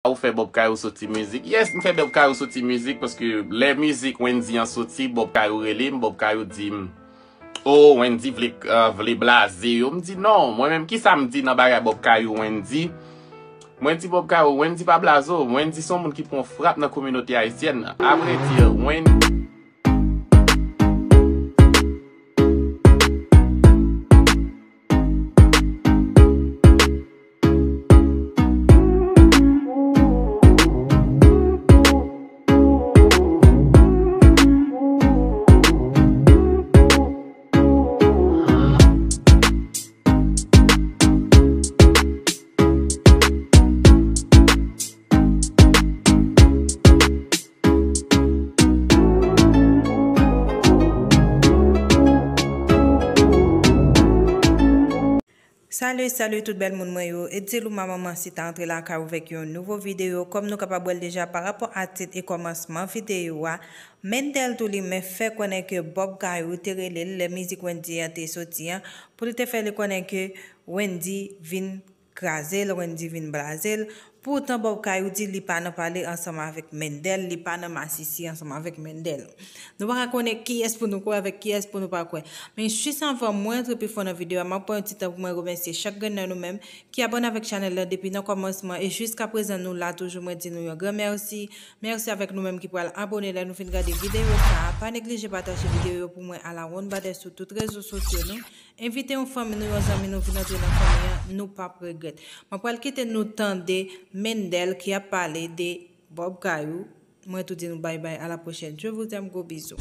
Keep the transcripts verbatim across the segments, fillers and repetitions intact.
Ou fè Bob Kayou soti mizik. Yes, m fè Bob Kayou soti mizik paske lè mizik Wendy an soti, Bob Kayou rele m, Bob Kayou di m, "Oh, Wendy vle, ah, vle blaze yo." M di, "Non, mwen menm, ki sa m di nan bagay Bob Kayou, Wendy?" Mwen di Bob Kayou, Wendy pa blaze w, Wendy se yon moun ki pran frap nan kominote ayisyèn nan. Avrèdi, Wendy. Salut, salut tout bèl moun mwen yo. Etzilou manman si ta antre lakay ou vèk yon nouvo videyo. Kòm nou kapab wè l deja pa rapò a tit e kòmansman videyo a, Mendel tou li menm fè konnen ke Bob Kayou te rele l lè mizik Wendy an te soti an, pou li te fè li konnen ke Wendy vin kraze l, Wendy vin blaze l. Poutan Bob Kayou di li pa nan pale ansanm avèk Mendel, li pa nan masisi ansanm avèk Mendel. Nou pa ka konnen kiyès pou nou kwè avèk kiyès pou nou pa kwè. Men jis anvan mwen antre pi fon nan videyo a, m ap pran yon ti tan pou mwen remèsye chak grenn nan nou menm ki abòne avèk chanèl la depi nan kòmansman e jiska prezan nou la toujou. Mwen di nou yon gran mèsi. Mèsi avèk nou menm ki pral abòne lè nou fin gade videyo sa a. Pa neglije pataje videyo yo pou mwen a la wonn badè sou tout rezo sosyo nou. Envite yon fanmi nou, yon zanmi nou vin antre nan fanmi an, nou p ap regrèt. Mwen pral kite nou tande Mendel ki ap pale de Bob Kayou. Mwen tou di nou bye bye, à la prochaine. Je vous aime, gros bisous.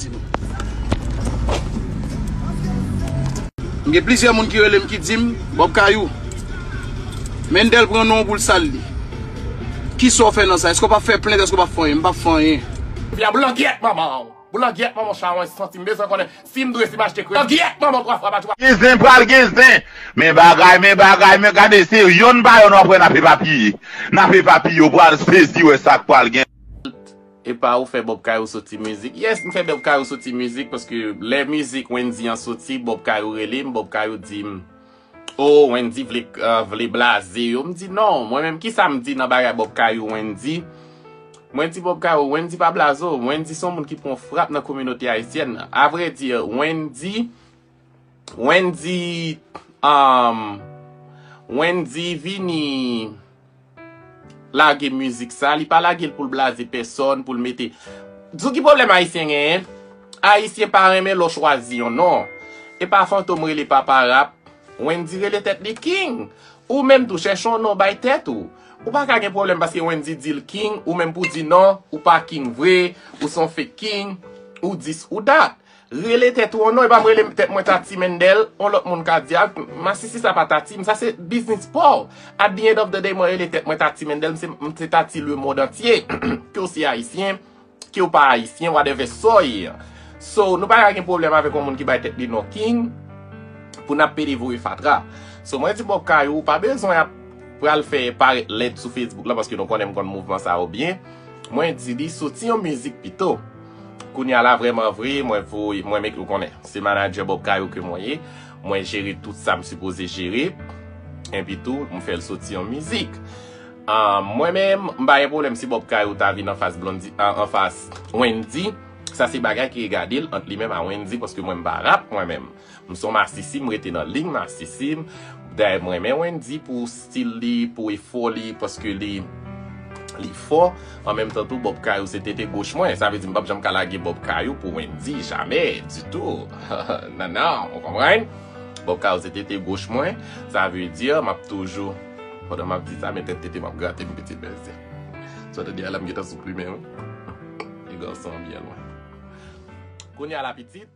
M gen plizyè moun ki rele m ki di m, Bob Kayou, Mendel pran non w pou l sal li. Kisa w fè nan sa? Èske w p ap fè plent? Èske w p ap fè anyen? M p ap fè anyen. Boulangyèt manman w. Boulangyèt manman w, chawony, santi m bezwen konnen si m dwe, si m achte kredi. Boulangyèt manman w, twa fwa pa twa. Gen zen pral gen zen. Men bagay, men bagay, men gade se yonn pa yonn w ap wè n ap epapiye. N ap epapiye, w pral sezi wè sa k pral gen. Epa ou fè Bob Kayou soti mizik. Yes, m fè Bob Kayou soti mizik paske lè mizik Wendy an soti, Bob Kayou rele m, Bob Kayou di m, "Oh, Wendy vle, ah, vle blaze yo." M di, "Non, mwen menm, ki sa m di nan bagay Bob Kayou, Wendy?" Mwen di Bob Kayou, Wendy pa blaze w, Wendy se yon moun ki pran frap nan kominote ayisyèn nan. Avrèdi, Wendy, Wendy, um, Wendy vini lage mizik sa, li pa lage l pou l blaze pèsòn, pou l mete. Di w ki pwoblèm ayisyen genyen? Ayisyen pa renmen lè w chwazi yon non. E pa Fantom rele papa rap, Wendy rele tèt li King. Ou menm tou, chèche yon non bay tèt ou. Ou pa ka gen pwoblèm paske Wendy di l King, ou menm pou di non, ou pa King vre, ou se yon fake King, ou dis ou dat. Rele tèt ou yon non, e pa m rele tèt mwen Tati Mendel, yon lòt moun ka di a, masisi sa pa Tati m, sa se biznis pa w. At the end of the day, mwen rele tèt mwen Tati Mendel, m se, m se Tati lemonn antye. Ke w se ayisyen, ke w pa ayisyen, whatever sa w ye. So, nou pa ka gen pwoblèm avèk yon moun ki bay tèt li non King, pou n ap pede voye fatra. So, mwen di Bob Kayou, ou pa bezwen ap pral fè parèt lèd sou Facebook la, paske nou konnen m konn mouvman sa yo byen. Mwen di li soti yon mizik pito. Kounye a la, vrèman vre, mwen voye, mwen make ou konnen. Se manadjè Bob Kayou ke mwen ye. Mwen jere tout sa m sipoze jere. Enpi tou, m fè l soti yon mizik. Ah, mwen menm, m pa gen pwoblèm si Bob Kayou ta vin anfas Blondy, ah, anfas Wendy. Sa se bagay ki regade l ant li menm a Wendy, paske mwen m pa rap mwen menm. M se yon masisi, m rete nan liy masisi m. Dayè, m renmen Wendy pou stil li, pou efò li, paske li, li fò. An menm tan tou, Bob Kayou se tete goch mwen. Sa vle di m p ap janm ka lage Bob Kayou pou Wendy, jamè, ditou. Non, non, ou konprann? Bob Kayou se tete goch mwen. Sa vle di, m ap toujou, pandan m ap di sa, men tèt tete m ap grate m, pitit bèl zen. Sa vle di, a la m gentan sou plimen, wi. E gason an byen lwen. Kounye a la, pitit.